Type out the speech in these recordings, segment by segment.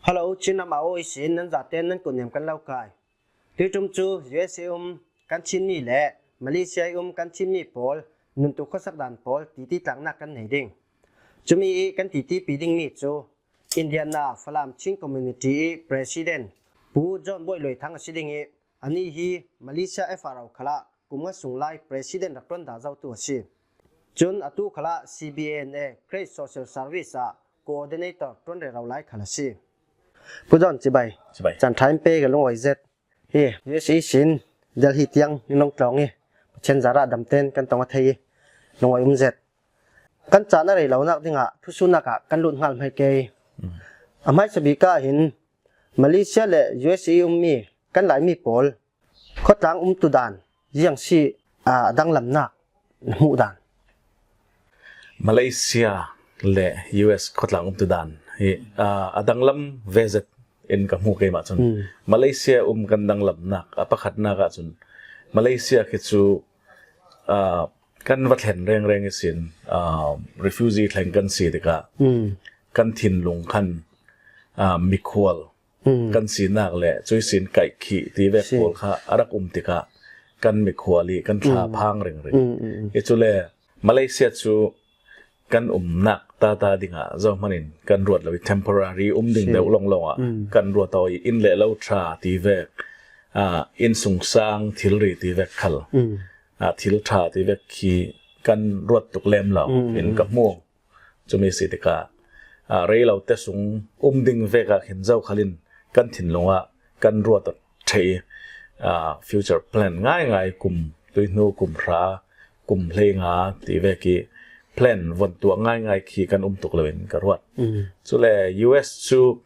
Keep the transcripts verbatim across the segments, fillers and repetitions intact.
Hello, Chin Ram A O ihsin nan zate nan kut niam kan lo kai. Tuiṭum cu U S A um kan Chin mi le Malaysia um kan Chin mi pawl nuntu khuasak dan pawl titi tlaknak kan nei ding. Cumi i kan titipi dingmi cu Indiana Falam Chin Community i President Pu John Bawi Luai Thang a si ding i, ani hi Malaysia F R O khalah kum nga sung lai President rak ṭuan dah zotu a si. Cun atu khalah C B N A, Grace Social Service ah Coordinator ṭuan rero lai khal a si. Pu John, cibai. Cibai. Caan ṭha in pe ka lungawai zet. Hi, U S A ihsin Delhi tiang in lawng tlawng i Pathian zarah damten kan tong a thei i lungawai um zet. Kan caan a rei lonak dingah thusuhnak ah kan lut hngal hmai ke. Mm. A hmaisa bik ah hin Malaysia le U S A ummi kan Laimi pawl khuatlang umtu dan ziang si, aa, a danglamnak na hmuh dan. Malaysia le U S khuatlang umtu dan hi, aa, a danglam ve zet in ka hmuh keimah cun. Hmm. Malaysia um kan danglamnak a pakhatnak ah cun Malaysia khi cu, aa, kan va thlen rengreng ihsin, aa, refugee thleng kan si tikah, hmm, kan thinlung khan, aa, mikhual, hmm, kan sinak le cuih sin kaihkhih ti vek, si, pawl kha a rak um tikah kan mikhual i kan thla, hmm, phang ringring. Hmm, hmm, hmm. I cule Malaysia cu kan umnak tata dingah zohman in kan ruat lo i temporary um ding, si, deuh lawnglawng ah, hmm, kan ruat aw i inn le lo ṭha ti vek, aa, innsungsang thilri ti vek khal, hmm, aa, thil ṭha ti vek khi kan ruat tuk lem lo, hmm, in, hmm, ka hmu. Cumi si tikah, aa, rei lo te sung um ding vek ah khin zokhal in kan thinlung ah kan ruat ṭheh i, aa, future plan ngaingai, kum tuihnu, kum hra, kum hleinga ti vek i plan von tuah ngaingai khi kan um tuk lo in ka ruat. Mm. Cule U S cu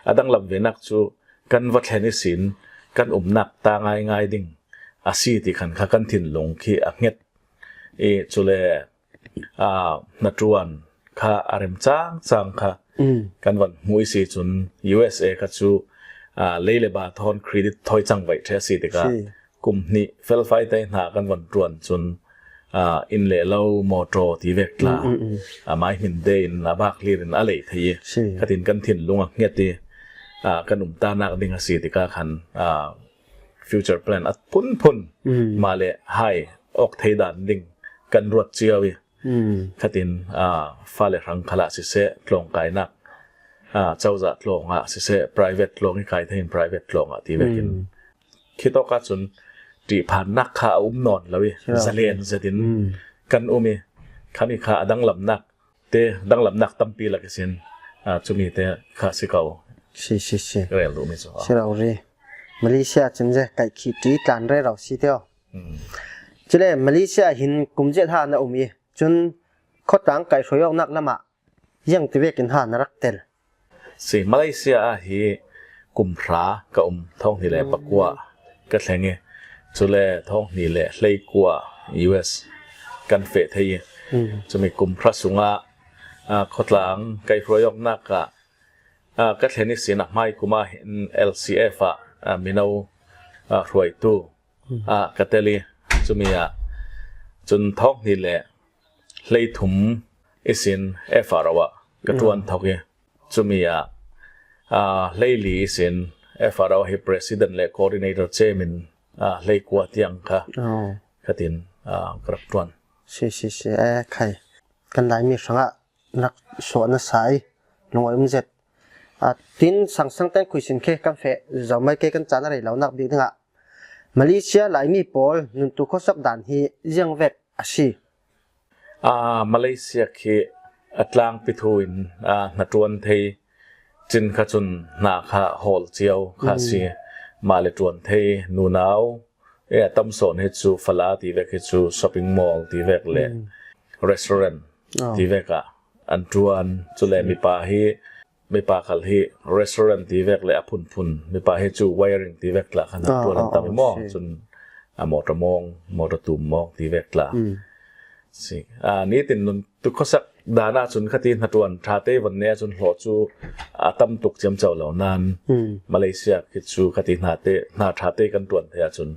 a danglam venak cu kan va thlen ihsin kan umnak ta ngaingai ding a si ti khan kha kan thinlung khi a hnget i, cule, aa, hnaṭuan kha a rem cang cang kha, mm, kan van hmuh i si cun U S A kha cu, aa, lei le ba thawn credit thawi cang vaih ṭheh a si tikah, si, kum hnih felfai te hna kan van ṭuan cun, aa, inn le lo, motor ti vek tla, mm, mm, mm, a mai hmin de in a bak hlir in a lei thei i, si, khatin kan thinlung a hnget i, aa, kan umtanak ding a si tikah khan, aa, future plan a phunphun, mm, mah le hai awk thei dan ding kan ruat cio i, mm, khatin, aa, fale hrang khalah siseh, tlawngkainak, aa, cozah tlawng ah siseh, private tlawng i kai thei in private tlawng ah ti vekin, mm, khitawk ahcun ṭihphannak kha a um nawn lo i, si lo, zalen zetin, mm, kan um i, khami kha a danglamnak te, danglamnak tampi lak ihsin, aa, cumi te kha si ko. Si, si, si. Rel duhmi cu, si lo ri. Malaysia cun ze kaihkhih ṭi tlan rero si teo. Hmm. Cule Malaysia ah hin kum ziah hna na um i, cun khuatlang kaihhruai awknak lamah ziang ti vekin hna na rak tel? Si, Malaysia ah hi kum hra ka um, thawng hnih le pakua ka thleng i, cule thawng hnih le hleikua U S kan feh thei i, mm, cumi kum hra sungah, aa, khuatlang kaihhruai awknak ah, aa, ka thlen ihsin a hmai kum ah hin L C F ah, aa, mino, aa, hruaitu, mm, ah, ka tel i, cumi ah cun thawng hnih le hleithum ihsin F R O ah ka ṭuan, mm, thok i, cumi ah, aa, hleili ihsin F R O hi president le coordinator cem in, aa, hleikua tiang kha, oh, khatin, aa, ka rak ṭuan. Si, si, si. Eh, khai. Kan Laimi hrangah rak suah na sa i lungawai um zet. Aa, tin sangsang ten khuisin khi kan feh zo mai ke, kan caan a rei lonak bik dingah Malaysia Laimi pawl nuntu khuasak dan hi ziang vek a si? Aa, Malaysia khi a tlangpi thu in, aa, hnaṭuan thei cin kha cun hna kha hawl cio kha, mm, si. Mah le ṭuan thei nunau, e, a tam sawn hi cu fala ti vek hi cu shopping mall ti vek le, mm, restaurant, oh, ti vek ah an ṭuan. Cule, mm, mipa hi, mipa khal hi restaurant ti vek le a phunphun, mipa hi cu wiring ti vek tla khan, oh, ṭuan an, oh, tam i, oh, maw. Si. Cun a motor mawng, motor tum mawng ti vek tla. Mm. Si. Aa, nitin nun tu khuasak dan ah cun khati hnaṭuan ṭha te von ne ah cun hlawh cu a tam tuk ciamco lo nain, mm, Malaysia khi cu khati hna te, hna ṭha te kan ṭuan thei ahcun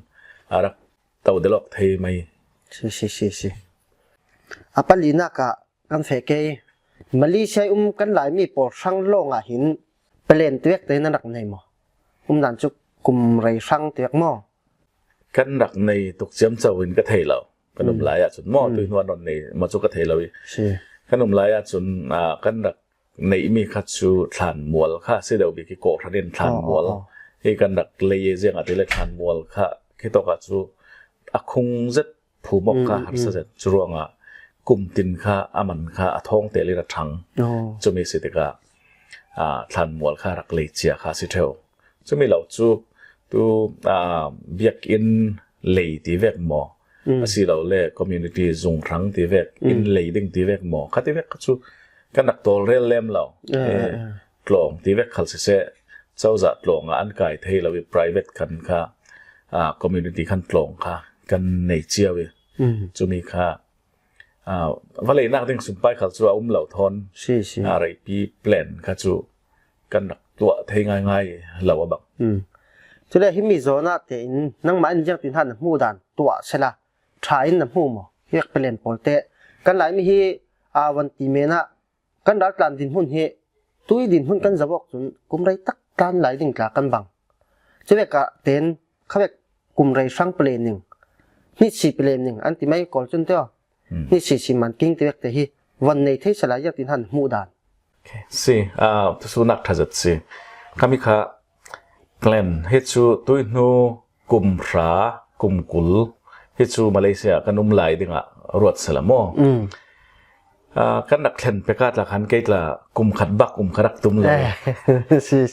a rak to delawk thei mai. Si, si, si, si. A palinak ah kan feh ke, Malaysia um kan Laimi pawl hrang lawng ah hin plan ti vek te na rak nei maw? Umdan chu kum rei hrang ti vek maw? Kan rak nei tuk ciamco in ka thei lo. Kan um lai ah cun maw, tuihnu an rawn nei maw cu ka thei lo i. Kan um lai ah cun, aa, kan rak neihmi kha cu thlanmual kha si deuh bik i kawhhran in thlanmual hi kan rak lei e, ziangahtile thlanmual kha khitawk ah cu a khung zet, phum awk kha harsa zet. Cu ruangah kum tin kha a man kha a thawng tel in a ṭhang. Cumi si tikah, aa, thlanmual kha rak lei cia kha a si ṭheu. Cumi lo cu tu, aa, biakinn lei ti vek maw? Asilole community zunghrang ti vek, inn lei ding ti vek maw? Kha ti vek kha cu kan rak tawlrel lem lo. Tlawng ti vek khal siseh, cozah tlawng ah an kai thei lo i private khan kha, aa, community khan tlawng kha kan nei cio i. Cumi kha, aa, va leinak ding sumpai khal cu a um lo thawn. Aa, reipi plan kha cu kan rak tuah thei ngaingai lo a bang. Cule himi zawnah tein nangmah in ziangtin han na hmuh dan tuah sela ṭha in na hmu maw? Hi vek plan pawl te kan Laimi hi, aa, van ti menah kan raltlan dinhmun hi tui dinhmun kan zoh awk cun kum rei tak tlan lai ding tla kan bang. Cuvek ah ten khavek kum rei hrang palen ning, hnitsi palen ning an ti mai kawl cun teo. Hnitsi si man king ti vek te hi van nei thei sela ziangtin han hmuh dan. Si, aa, thusuhnak ṭha zet si. Khami kha plan hi cu tuihnu kum hra, kum kul hi cu Malaysia kan um lai dingah ruat sela maw? Aa, kan rak thlen peka tla khan kei tla kum khat bak um ka rak tum lo.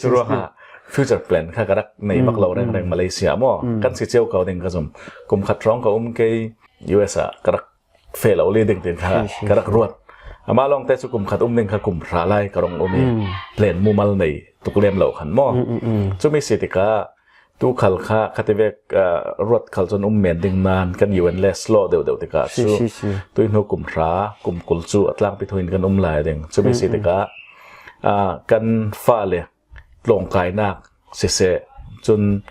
Cu ruangah future plan kha ka rak nei bak lo rengreng Malaysia maw? Kan si cio ko ding ka zum. Kum khat hrawng ka um kei, U S ah ka rak feh lo li ding tin kha ka rak ruat. Amah lawngte cu kum khat um ding kha kum hra lai ka rong um i plan mumal nei tuk lem lo khan maw? Cumi si tikah tu khal kha khativek, ah, ruat khal cun um men ding nan kan U N le slow deuh deuh tikah cu tuihnu kum hra, kum kul cu a tlangpi thu in kan um lai ding. Cumi si tikah, ah, kan fale tlawngkainak siseh, cun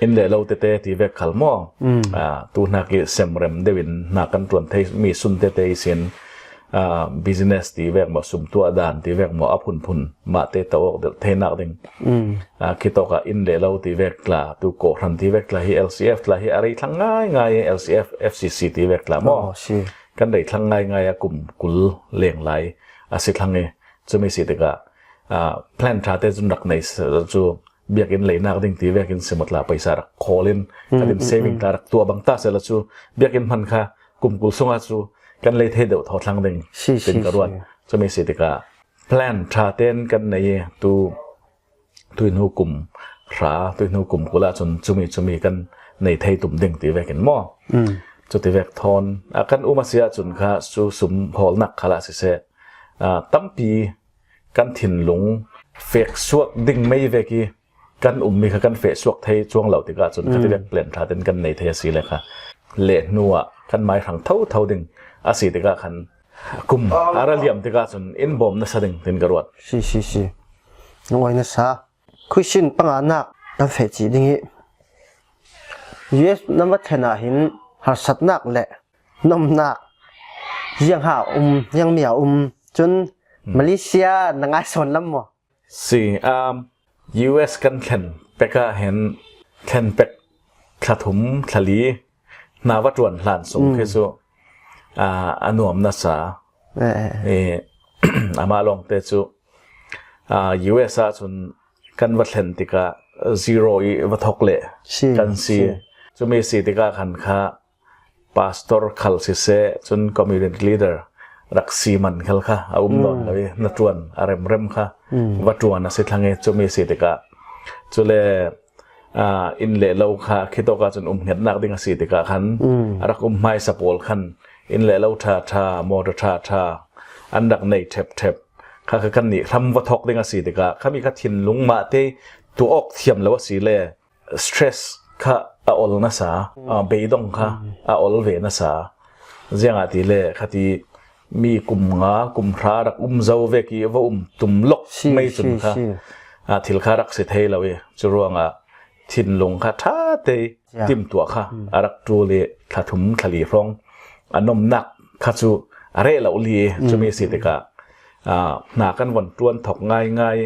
inn le lo tete ti vek khal maw? Aa, tu hnak i semrem deuh in hna kan ṭuan thei mi sun tete i sin, aa, business ti vek maw, sum tuah dan ti vek maw, a phunphun mahte to awk deuh theinak ding. Aa, khitawk ah inn le lo ti vek tla, tu kawhhran ti vek tla hi, L C F tla hi a rei thlang ngaingai, L C F, F C C ti vek tla maw? Kan rei thlang ngaingai a kum kul leng lai a si thlang i, cumi si tikah, aa, plan ṭha te cun rak nei cu biakinn leinak ding ti vekin si maw tla, paisa rak khawl in, khatin saving tla rak tuah bang ta sela cu biakinn hman kha kum kul sungah cu kan lei thei deuh thaw thlang ding tin ka ruat. Cumi si tikah plan ṭha tein kan nei i tu tuihnu kum hra, tuihnu kum kul ah cun cumi, cumi kan nei thei tum ding ti vekin maw? Cuti vek thawn a kan um a si ahcun kha cu sum hawlnak khal ah siseh, aa, tampi kan thinlung fek suak ding mei vek i kan ummi kha kan feh suak thei cuang lo tikah cun khativek plan ṭha tein kan nei thei a si le kha leh hnu ah kan mai hrang thotho ding a si tikah khan kum a ra liam tikah cun in bawm nasa ding tin ka ruat. Si, si, si. Lungawi nasa. Khuisin panganak kan feh cih ding i U S nan va thlen ah hin harsatnak le nomnak ziang ha um, ziang mi a um. Cun Malaysia na ngai sawn lam maw? Si, um, U S kan thlen pek ah hin thlen pek thla thum, thla li hna va ṭuan hlan sung khi cu, ah, a nuam nasa. Eh, amah lawngte cu, ah, U S ah cun kan va thlen tikah zero i va thawk leh kan si. Cumi si tikah khan kha pastor khal siseh, cun community leader rak si man khal kha a um nawn lo i, na ṭuan a remrem kha va ṭuan a si thlang i, cumi si tikah cule, aa, inn le lo kha khitawk ah cun um hngetnak ding a si tikah khan a rak um hmaisa pawl khan inn le lo ṭha ṭha, motor ṭha ṭha an rak nei ṭhep ṭhep kha, kha kannih hram va thawk ding a si tikah khami kha thinlung mahte tuah awk thiam lo a si le stress kha a ol nasa, aa, beidong kha a ol ve nasa. Ziangahtile khati mi kum nga, kum hra rak um zo vek i va um tum lawk mei cun kha, aa, thil kha rak si thei lo i, cu ruangah thinlung kha ṭha te timtuah kha a rak ṭul i thla thum thla li hrawng a nomnak kha cu a reh lo li i, cumi si tikah, aa, hna kan von ṭuan thawk ngaingai.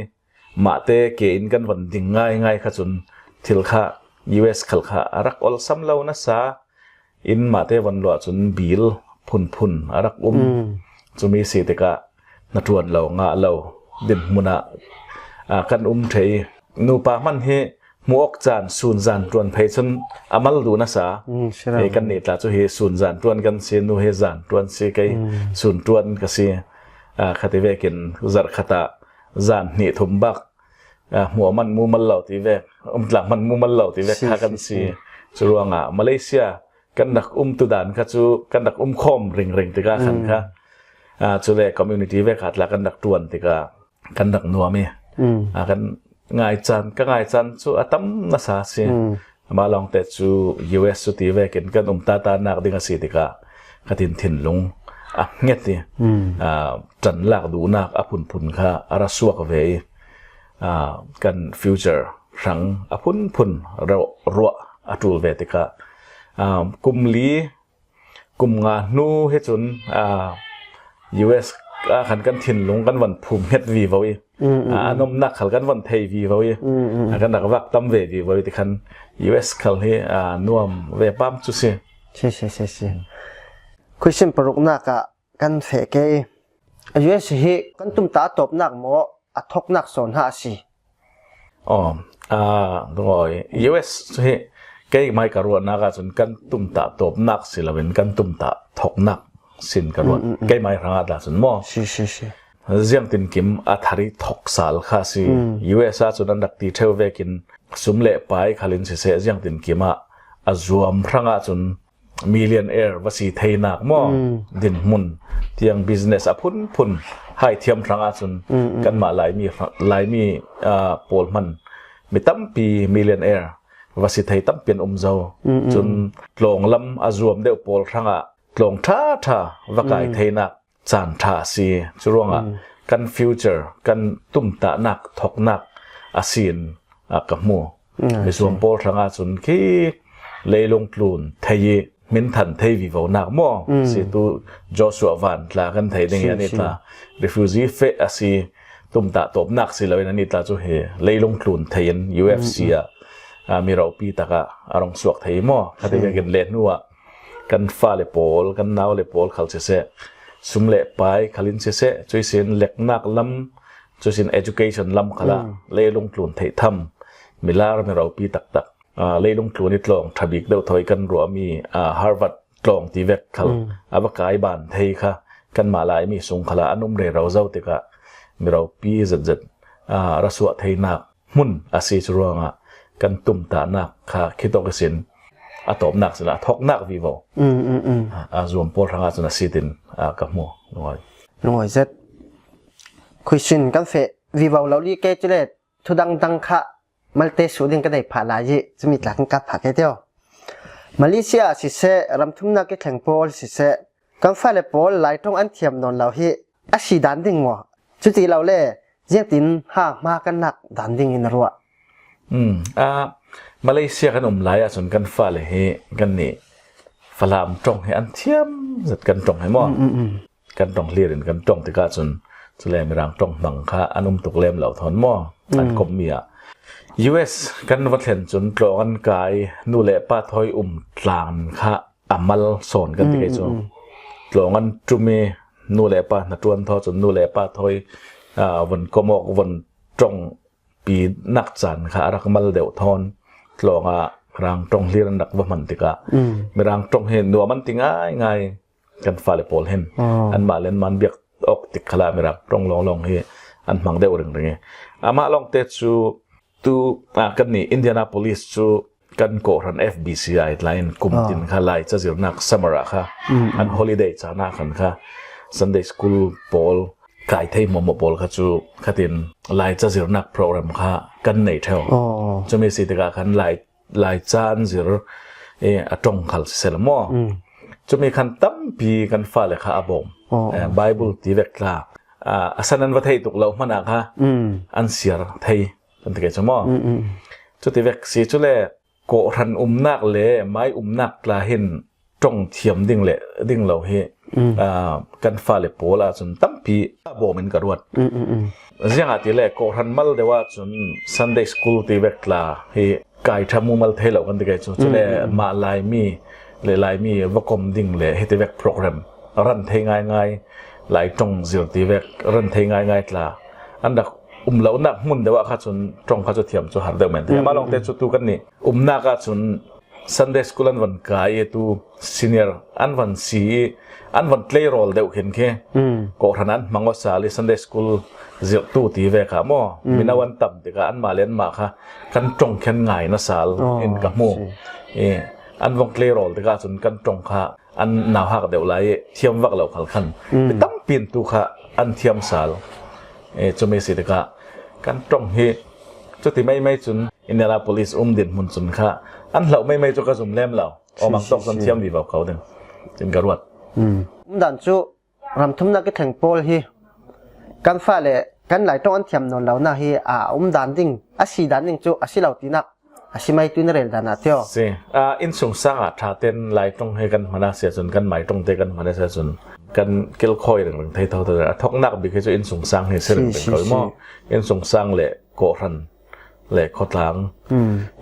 mahte ke in kan van ding ngaingai kha cun thil kha U S khal kha a rak olsam lo nasa in mahte van luah cun bil phunphun a rak um. Cumi si tikah hnaṭuan lo, ngah lo, dinhmun ah, aa, kan um ṭheh i nupa hman hi hmuh awk caan sun zan ṭuan phei cun a mal duh nasa. Hei, kannih tla cu hi sun zan ṭuan kan si, nu hi zan ṭuan si, kei sun ṭuan ka si. Aa, khati vekin zarh khat ah zan hnih thum bak, aa, hmuh a man mu mal lo ti vek, umtlang man mu mal lo ti vek kha kan si. Curuangah Malaysia kan rak um tu dan kha cu kan rak um khawm ringring tikah khan kha, aa, cule community vek ah tla kan rak ṭuan tikah kan rak nuam i, aa, kan ngaican, ka ngaican cu a tam nasa si. Amah lawngte cu U S cu ti vekin kan um tata nak ding a si tikah khatin thinlung a hnget i, aa, ṭanlak duhnak a phunphun kha a ra suak ve i, aa, kan future hrang a phunphun ruah a ṭul ve tikah, aa, kum li kum nga hnu hi cun, aa, U S ah khan kan thinlung kan van phum hnget vivo i, aa, a nomnak khal kan van thei vivo i, aa, kan rak vak tam ve vivo i tikhan U S khal hi, aa, nuam ve pam cu si. Si, si, si, si. Question paruknak ah kan feh ke i, U S hi kan tumtah a tawpnak maw, a thoknak sawn hna a si? Aw, aa, lungawi. U S hi keimai ka ruahnak ahcun kan tumtah tawpnak si loin kan tumtah thoknak sin ka ruah. Keimai hrangah tla cun maw? Si, si, si. Ziangtinkim a thar i thok sal kha si. U S ahcun an rak ti ṭheu vekin sum le pai khalin siseh, ziangtinkim ah a zuam hrangah cun millionaire va si theinak maw? Dinhmun tiang business a phunphun haithiam hrangah cun kanmah Laimi, Laimi, aa, pawl hman mi tampi millionaire va si thei tampi an um zo. Cun tlawng lam a zuam deuh pawl hrangah tlawng ṭha ṭha va kai theinak caan ṭha a si. Curuangah kan future, kan tumtahnak, thoknak a si in, ah, ka hmu. Mizuam pawl hrangah cun khi leilung tlun thei i hminthan thei vivonak maw? Si tu Joshua Van tla kan thei ding i, si, anih tla refugee feh a si, tumtah tawpnak si loin anih tla cu hi leilung tlun thei in U F C ah, ah, mi ropi takah a rung suak thei maw? Khati vekin le hnu ah kan fale pawl, kan nau le pawl khal siseh, sum le pai khalin siseh, cuisin leknak lam, cuisin education lam khalah leilung tlun theih tham, milar mi ropi taktak, aa, leilung tlun i tlawng ṭha bik deuh thawi kan ruahmi, aa, Harvard tlawng ti vek khal a va kai ban thei kha kanmah Laimi sung khalah an um rero zo tikah mi ropi zetzet, aa, ra suah theinak hmun a si. Curuangah kan tumtahnak kha khitawk ihsin a tawpnak sinah a thoknak vivo, a, a zuam pawl hrangah cun a si tin, a, ka hmu. Lungawi. Lungawi zet. Question kan feh vivo lo li ke cule thudang dang kha malte suh ding ka nei phah lai i cumi tla kan kap phah ke tio. Malaysia siseh, ramthumnak i thleng pawl siseh, kan fale pawl Lai ṭong an thiam nawn lo hi a si dan ding maw? Cuti lo le, ziangtin ha hma kan nak dan ding in a ruah? Um, a, Malaysia kan um lai ahcun kan fale hi kannih Falam ṭong hi an thiam zet kan ṭong hi maw? Um, um, um. Kan ṭong hlir in kan ṭong tikah cun cule Mirang ṭong hmang kha an um tuk lem lo thawn maw? An komhmi ah U S kan va thlen cun tlawng an kai, nu le pa thawi um tlan kha a mal sawn kan ti kei cu. Tlawng an ṭum i nu le pa hnaṭuan thaw cun nu le pa thawi, aa, von kom awk, von ṭong pinak caan kha a rak mal deuh thawn. Tlawng ah Mirang ṭong hlir an rak va hman tikah Mirang ṭong hi nuam an ti ngaingai kan fale pawl hin. Anmah le anmah an biak awk tik khalah Mirang ṭong lawnglawng hi an hmang deuh ringring i. Amah lawngte cu tu, a, kannih Indianapolis cu kan kawhhran F B C I tla in kum tin kha Lai cazirnak summer ah kha an holiday caan ah khan kha Sunday school pawl kai thei hmuahhmuah pawl kha cu khatin Lai cazirnak program kha kan nei ṭheu. Cumi si tikah khan Lai, Lai ca an zir, eh, a ṭong khal siseh la maw? Cumi khan tampi kan fale kha a bawm. Eh, Bible ti vek tla, ah, a san an va thei tuk lo hmanah kha an siar thei. Kan ti kei cu maw? Cuti vek si cule kawhhran umnak le mai umnak tla hin ṭong thiam ding le ding lo hi, aa, kan fale pawl ahcun tampi tampi a bawm in ka ruat. Ziangahtile kawhhran mal deuh ah cun Sunday school ti vek tla hi kai ṭha mumal thei lo kan ti kai cu. Cule mah Laimi le Laimi va kom ding le hiti vek program ran thei ngaingai, Lai ṭong zir ti vek ran thei ngaingai tla an rak um lonak hmun deuh ah kha cun ṭong kha cu thiam cu har deuh men. Amah lawngte cu tu kannih umnak ah cun Sunday school an van kai i tu senior an van si i an van tleirawl deuh khin khi kawhhran an hmang aw sal i Sunday school zirhtu ti vek ah maw, mino an tam tikah anmah le anmah kha kan ṭong khian ngaina sal in ka hmu. I an vong tleirawl tikah cun kan ṭong kha an nauhak deuh lai i thiam vak lo khal khan mi tampi in tu kha an thiam sal. I cumi si tikah kan ṭong hi cuti meimei cun Indianapolis um din hmun cun kha an hloh meimei cu ka zum lem lo. Awmang tawk cun thiam vivo ko ding cin ka ruat. Um dan cu ramthumnak i thleng pawl hi kan fale kan Lai ṭong an thiam nawn lo na hi a um dan ding, a si dan ding cu a si lo tinak a si mai tu in a rel dan ah tio. Si. Ah, innsungsang ah ṭhaten Lai ṭong hi kan hman a si ahcun, kan mai ṭongte kan hman a si ahcun kan kilkhawi ringring thei thotho. A thawknak bik hi cu innsungsang hi si ringring ko i maw? Innsungsang le kawhhran le khawtlang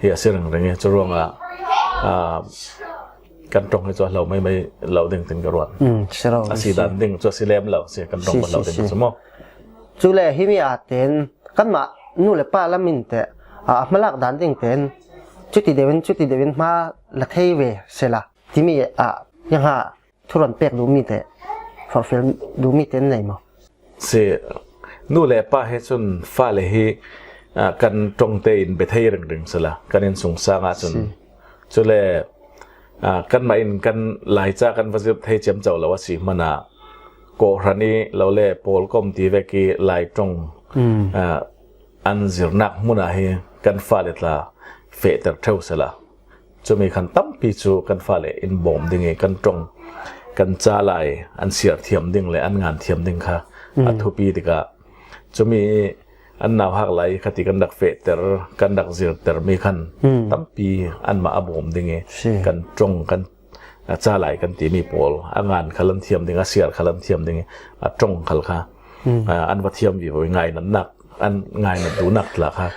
hi a si ringring i cu ruangah, ah, kan ṭong hi cu a hlo meimei lo ding tin ka ruat. A si dan ding cu a si lem lo si, kan ṭong a hlo ding cu maw? Cule himi ah ten kanmah nu le pa lam in teh, ah, a hmalak dan ding ten cuti deuh in, cuti deuh in hma la thei ve sela timi ah, yang ha thuron pek duhmi te, forhfial duhmi te an nei maw? Si, nu le pa he cun fale hi, ah, kan ṭongte in bia thei ringring sela kan innsungsang ah cun. Cule, ah, kanmah in kan Laica kan va zirh thei ciamco lo a si hmanah kawhhran i lo le pawlkom ti vek i Lai ṭong, ah, an zirnak hmun ah hi kan fale tla fehter ṭheu sela. Cumi khan tampi cu kan fale in bawm ding i kan ṭong, kan ca lai an siar thiam ding le an ngan thiam ding kha a thupi tikah cumi an nauhak lai khati kan rak fehter, kan rak zirter mi khan tampi anmah a bawm ding i kan ṭong, kan a ca lai kan timi pawl a ngan khal an thiam ding, a siar khal an thiam ding i a ṭong khal kha, ah, an va thiam vivo i ngainatnak, an ngainat duhnak tla kha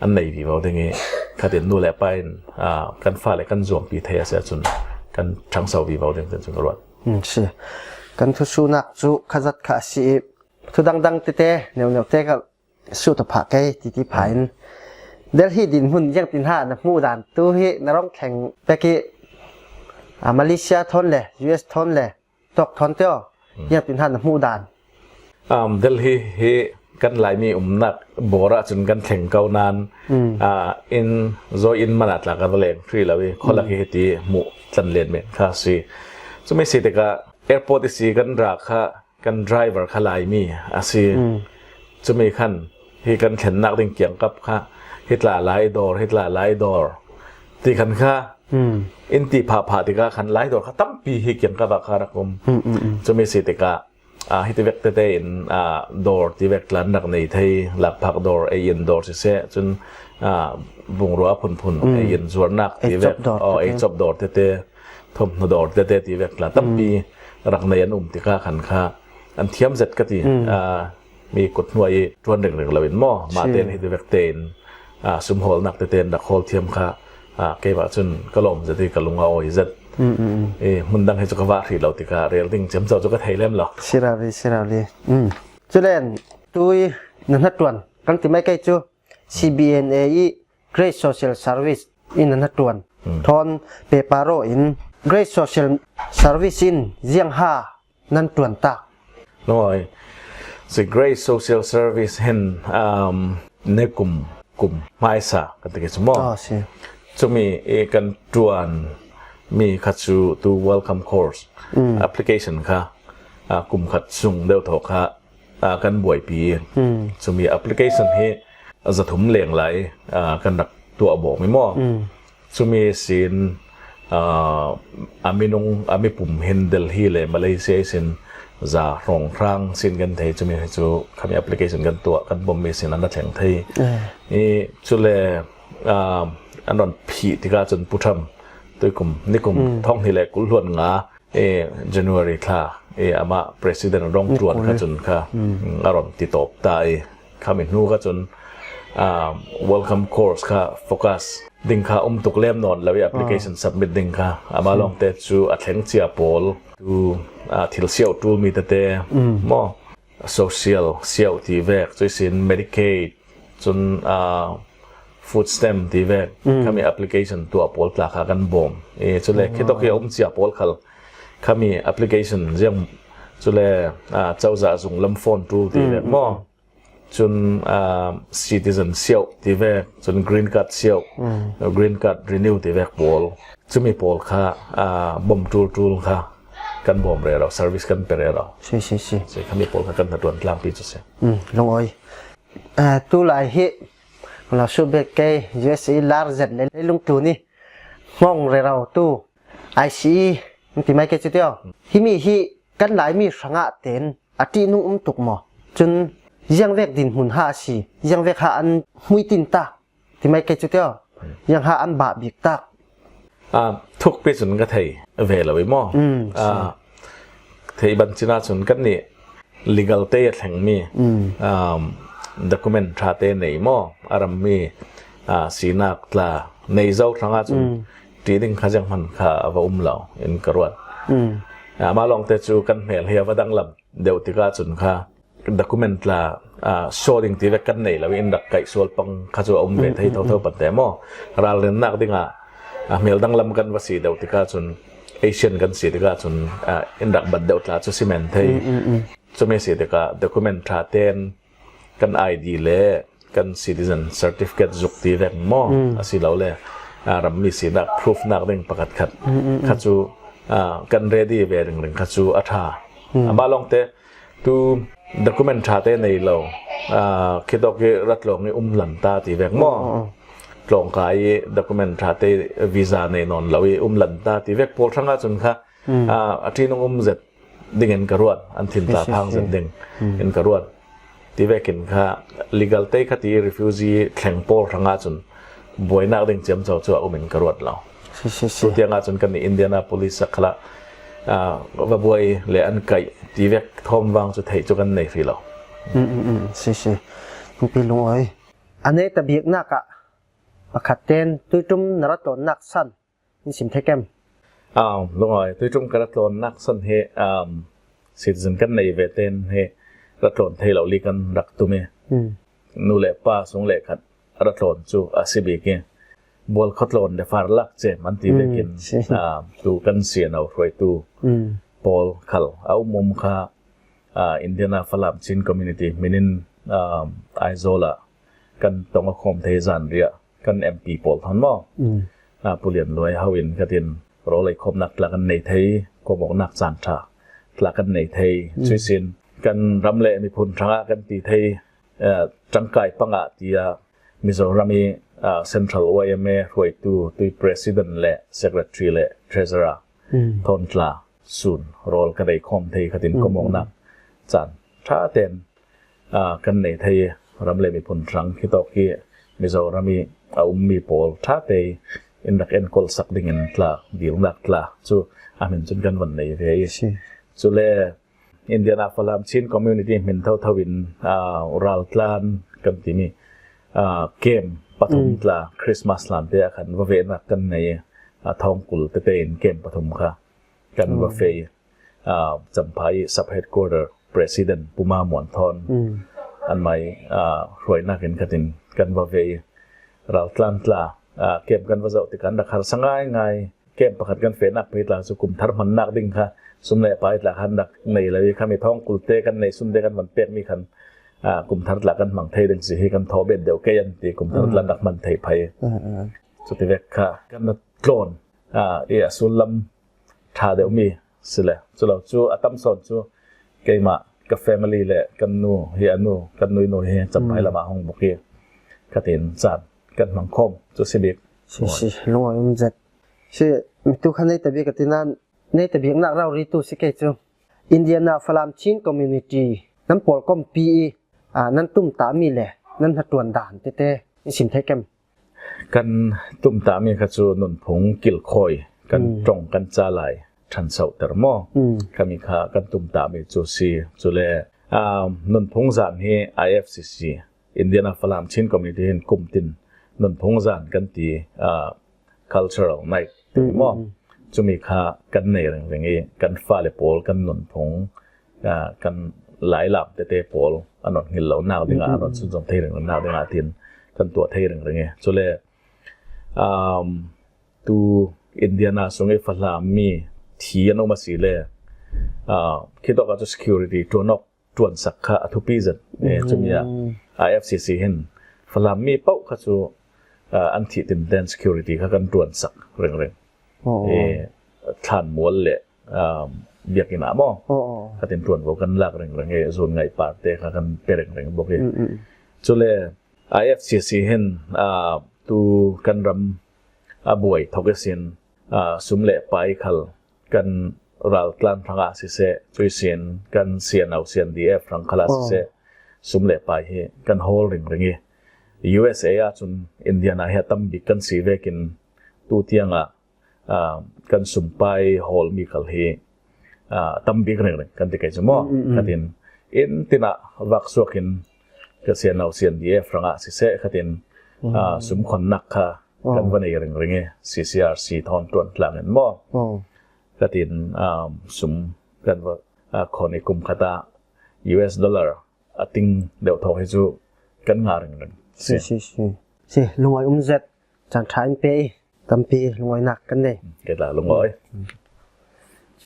an nei vivo ding i khatin nu le pa in, ah, kan fale kan zuampi thei a si ahcun kan ṭhangso vivo ding tin cun ka ruat. Si. Kan thusuhnak cu khazat kha a si i, thu dangdang tete, neuneute ka sut a phah kei titi pha in Delhi dinhmun ziangtin ha na hmuh dan tu hi na rong thleng pek i, ah, Malaysia thawn le U S thawn le tawk thawn teo ziangtin ha na hmuh dan? Um, Delhi hi kan Laimi umnak bawr ah cun kan thleng ko nain, ah, in zawi in man ah tla kan va leng hrih lo i khualak hi hiti hmuh tlan len men kha a si. Cumi si tikah airport i si kan ra kha kan driver kha Laimi a si. Cumi khan hi kan thlennak ding kiangkap kha hi tla lai dawr, hi tla lai dawr ti khan kha in ti phah phah tikah khan lai dawr kha tampi hi kiangkap ah kha rak um. Cumi si tikah, ah, hiti vek tete in, ah, dawr ti vek tla an rak nei thei, lakphak dawr, ei in dawr siseh, cun, ah, bungrua a phunphun ei in zuarnak ti vek, ei cop dawr tete, thawmhnaw dawr tete ti vek tla tampi rak nei an um tikah khan kha an thiam zet ka ti. Ah, mi kut hnuai i ṭuan ringring lo in maw, mah tein hiti vek tein, ah, sumhawlnak tete in rak hawl thiam kha, ah, keimah cun ka lawm zet i ka lung a awi zet. I hmun dang hi cu ka vah hrih lo tikah rel ding ciamco cu ka thei lem lo. Si rau li, si rau li. Cule tu i na hnaṭuan kan ti mai kei cu C B N A i Grace Social Service in na hnaṭuan. Thawn pepa raw in Grace Social Service in ziang ha nan ṭuan tak? Nawi, si Grace Social Service hin, um, nikum kum hmaisa kan ti cu maw? Ah, si. Cumi i kan ṭuan mi kha cu tu welcome course application kha, ah, kum khat sung deuh thawk kha, ah, kan buaipi. Cumi application hi zathum leng lai, ah, kan rak tuah bawm i maw? Cumi sin, ah, a minung, a mipum hin Delhi le Malaysia i sin za hrawnghrang sin kan thei, cumi hi cu khami application kan tuah, kan bawmmi sin an ra thleng thei. I cule, ah, an ron phih tikah cun puṭham tuikum, nikum thawng hnih le kul hluan nga eh, January thla, eh, amah president rong tuan kha cun kha, mm, a ron ti tawp ta i, khami hnu kha cun, ah, welcome course kha focus ding kha um tuk lem nawn lo i, application submit ding kha amah lawngte cu a thleng cia pawl tu, ah, thil siau tul mi tete maw, social siau ti vek, cuisin Medicaid, cun, ah, food stamp ti vek, khami application tuah pawl tla kha kan bawm. Eh, cule khitawk hi a um cia pawl khal khami application ziang, cule, ah, cozah zung lam phone tul ti vek maw? Cun, ah, citizen siau ti vek, cun green card siau, green card renew ti vek pawl. Cumi pawl kha, ah, bawm tul tul kha kan bawm rero, service kan pe rero. Si, si, si. Si, khami pawl kha kan hnaṭuan tlangpi cu si. Mm, lungawi. Ah, tulai hi, la su bek kei, U S A lar zet le leilung tu ni. Hmawng rero tu, I C E, ti mai kei cu tio. Himi hi kan Laimi hrangah ten a ṭihnung um tuk maw? Cun ziangvek dinhmun ha a si, ziangvek ha an hmuitin ta, ti mai kei cu tio. Ziang ha an bah bik tak. Ah, thukpi cun ka thei ve lo i maw? Mm, ah, thei ban cina cun kannih legal te a thlengmi, um, document ṭha te nei maw? A rammi, ah, sinak tla nei zo hrangah cun ṭih ding kha zianghman kha a va um lo in ka ruat. Ah, mah lawngte cu kan hmel hi a va danglam deuh tikah cun kha document tla, ah, show ding ti vek kan nei lo in rak kaih sual pang kha cu a um ve thei thotho pante maw? Ralrinnak dingah, ah, hmel danglam kan va si deuh tikah cun, Asian kan si tikah cun, ah, in rak bat deuh tla cu si men thei. Cumi si tikah document ṭha ten kan I D le kan citizen certificate zuk ti vek maw? A si lo le, ah, rammi sinak proof nak ding pakhat khat kha cu, ah, kan ready ve ringring kha cu a ṭha. Amah lawngte tu document ṭha te nei lo, ah, khitawk i ratlawng i um lan ta ti vek maw? Tlawngkai i document ṭha te, visa nei nawn lo i um lan ta ti vek pawl hrangah cun kha, ah, a ṭihnung um zet dingin ka ruat, an thin tla phang zet ding in ka ruat. Ti vekin kha legal te kha ti refugee thleng pawl hrangah cun buainak ding ciamco cu a um in ka ruat lo. Si, si, si. Tutiangah cun kan i Indianapolis a khalah, ah, va buai le an kaih ti vek thawm vang cu theih cu kan nei hrih lo. Mm, mm, mm. Si, si. Nupi lungawi. A neita biknak ah pakhat ten tuiṭum na ra tlawnnak san in sim thei kem? Ah, lungawi, tuiṭum ka ra tlawnnak san hi, um, citizen kan nei ve ten hi ra tlawn thei lo li kan rak tum i. Nu le pa sung le khat ra tlawn cu a si bik i, bual khuatlawn le farlak cem an ti vekin, ah, tu kan siano hruaitu pawl khal a um um kha, ah, Indiana Falam Chin community hmin in, ah, Aizawl ah kan tong a khawm thei zanriah kan M P pawl thawn maw? Ah, Pu Lian Luai ho in ka tin rawl ei khawmnak tla kan nei thei, khawmawknak caan ṭha tla kan nei thei. Cuisin kan ram le miphun hrangah kan ti thei, eh, ṭangkai pangah tiah Mizoram i, ah, Central Y M A hruaitu tui president le secretary le treasurer thawn tla sun rawl kan ei khawm thei khatin khawmawknak caan ṭha ten, ah, kan nei thei. Ram le miphun hrang khitawk hi Mizoram i a ummi pawl ṭha te in rak enkolhsak dingin tla, dilnak tla cu a hmin cun kan van nei ve i. Cule Indiana Falam Chin community hmin thotho in, ah, raltlan kan timi, ah, camp pathum tla Christmas hlante ah khan va vehnak kan nei i, ah, thawngkul tete in camp pathum kha kan va fei. Ah, Champhai sub headquarter president Pu Ma Muan thawn anmai, ah, hruainak in khatin kan va vei. Raltlan tla, ah, camp kan va zoh tikah an rak harsa ngaingai. Camp pakhat kan fehnak pei tla cu kum thar hmannak ding kha sum le pai tla khan rak nei lo i, khami thawngkul te kan nei, sum te kan van pek mi khan, ah, kum thar tla kan hmang thei ding si hi kan thawh bet deuh kei an ti, kum thar tla an rak hman thei phai. Cuti vek kha kan na tlawn, ah, i a sullam ṭha deuhmi si le, cu lo cu a tam sawn cu keimah ka family le kan nu hi, a nu, kan nu i nu hi Champhai lamah hong buk hi khatin caan kan hmang khawm cu si bik. Si, si, lungawi um zet. Si, mi tu kha neita bik a ti nan, neita biknak rori tu si kei cu. Indiana Falam Chin community nan pawl kompi i, ah, nan tumtahmi le nan hnaṭuan dan tete in sim thei kem? Kan tumtahmi kha cu nunphung kilkhawi kan ṭong kan ca lai ṭhansoh ter maw? Khami kha kan tum ta mi chu si. Cule, um, nunphung zan hi I F C C, Indiana Falam Chin Community hin kum tin nunphung zan kan ti, uh, cultural night ti maw? Chumi kha kan nei ringring i, kan fale pawl, kan nunphung, uh, kan lailam tete pawl a non ngil lo nak dinga, a non sunzom thei ringring nak dinga tin kan tuah thei ringring i. Cule, um, tu Indiana sung i Falam mi thi an um a si le, uh, khitawk a chu security ṭuan awk ṭuansak kha a thupi zet. Eh, chumi a I F C C hin Falam mi poh kha chu, uh, an thih tin ten security kha kan ṭuansak ringring. Eh, thlan mual le, um, biakinn ah maw? Khatin ṭuanvo kan lak ringring e, zun ngaih parte kha kan pe ringring bawk e. Cule I F C C hin, uh, tu kan ram a buai thawk i sin, uh, sum le pai khal kan raltlan hrangah siseh, cui sin kan C N O, C N D F hrang khalah siseh, sum le pai hi kan hawl ringring i, U S A ah cun Indiana hi a tam bik kan si vekin tu tiangah, ah, kan sumpai hawl mi khal hi, ah, tam bik ringring kan ti kei cu maw? Khatin in tinah vak suak in ka C N O, C N D F hrangah siseh, khatin, ah, sum khonnak kha kan va nei ringring i, C C R C thawn ṭuan tlang in maw? Khatin, ah, sum kan va, ah, khon i kum khat ah U S dollar a ting deuh thawk hi cu kan ngah ringring. Si, si, si. Si, lungawi um zet, caan ṭha in pe i, tampi lungawinak kan nei. Kei tla lungawi.